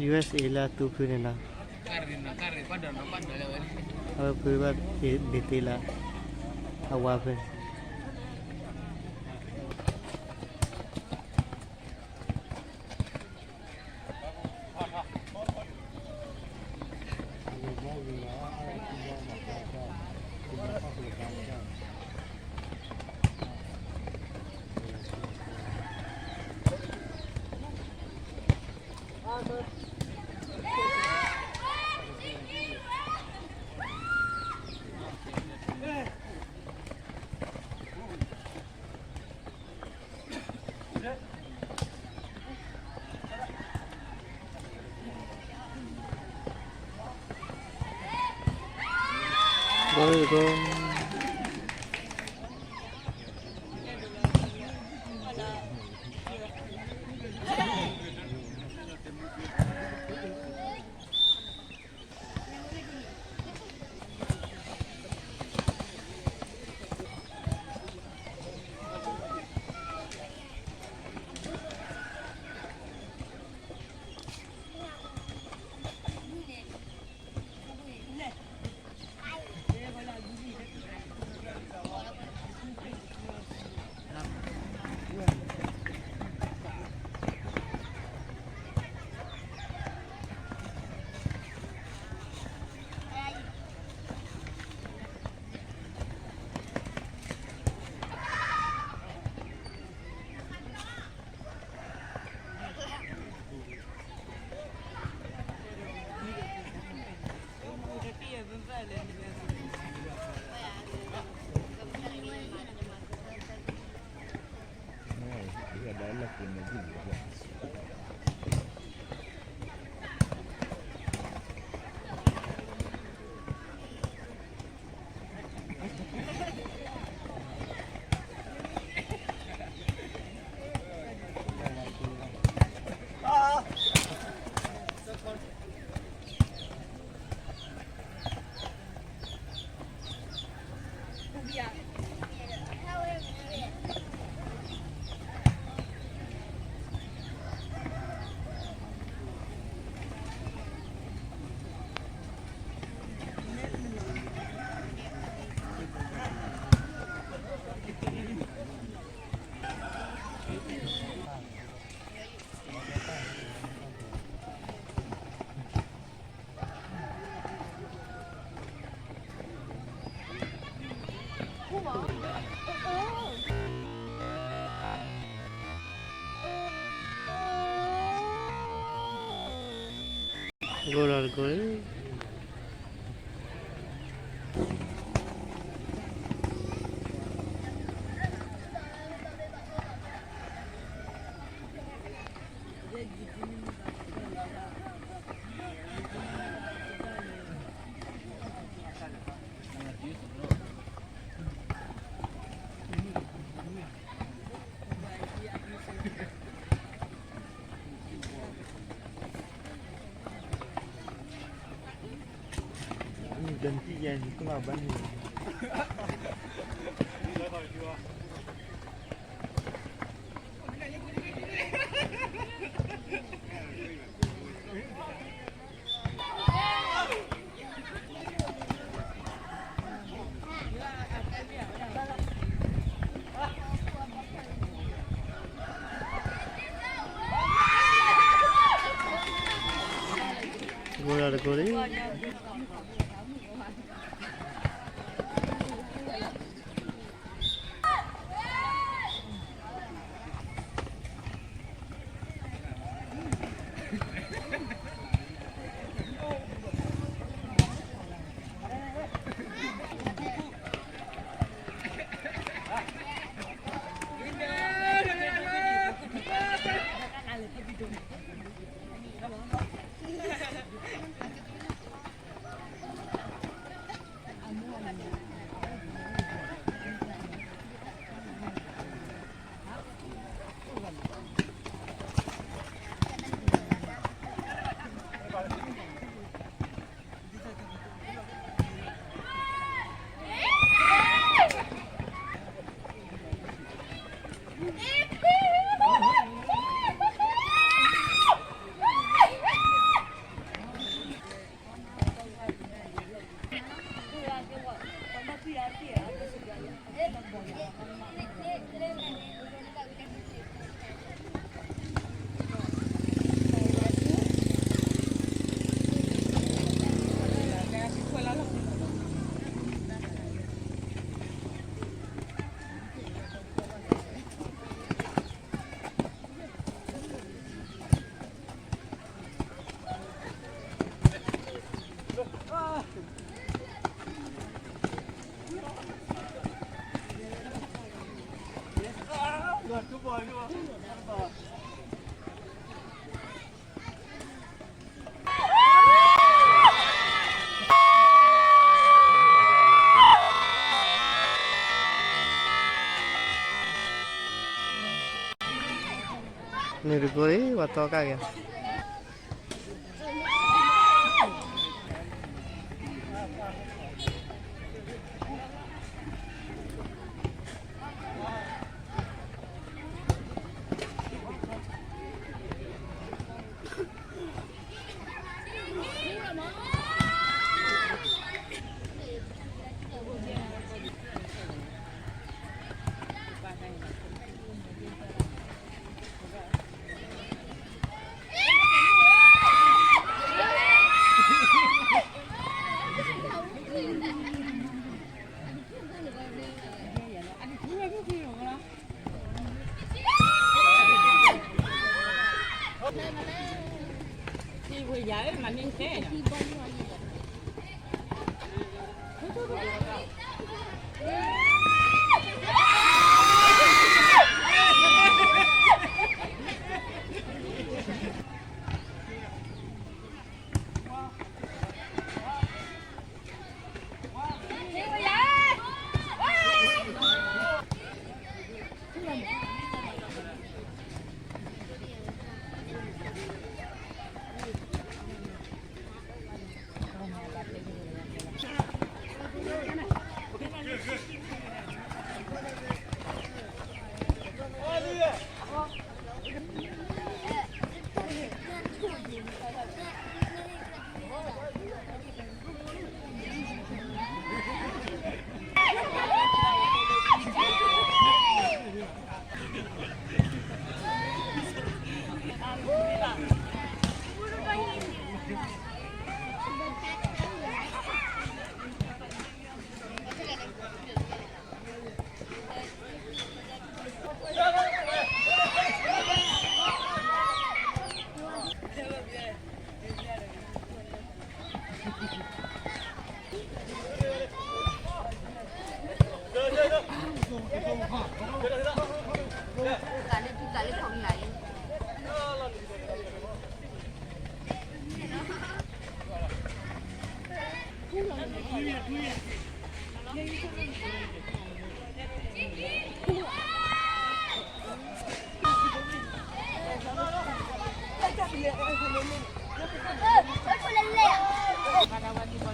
ယူႇအၢၣ်စ်အ့ လၢအသူဖုန့ၣ်နီၤ, အဝဲဖုဘၣ်ဒ့သ့လၢ အဝါဖုန့ၣ် ဂိၢ်လီၤတကိးလံ. ဂိၢ်လီၤတကိးလံ. ဂိၢ် နုာ်တကိးအံၤ ပှၤတီကၣ်က့ၤ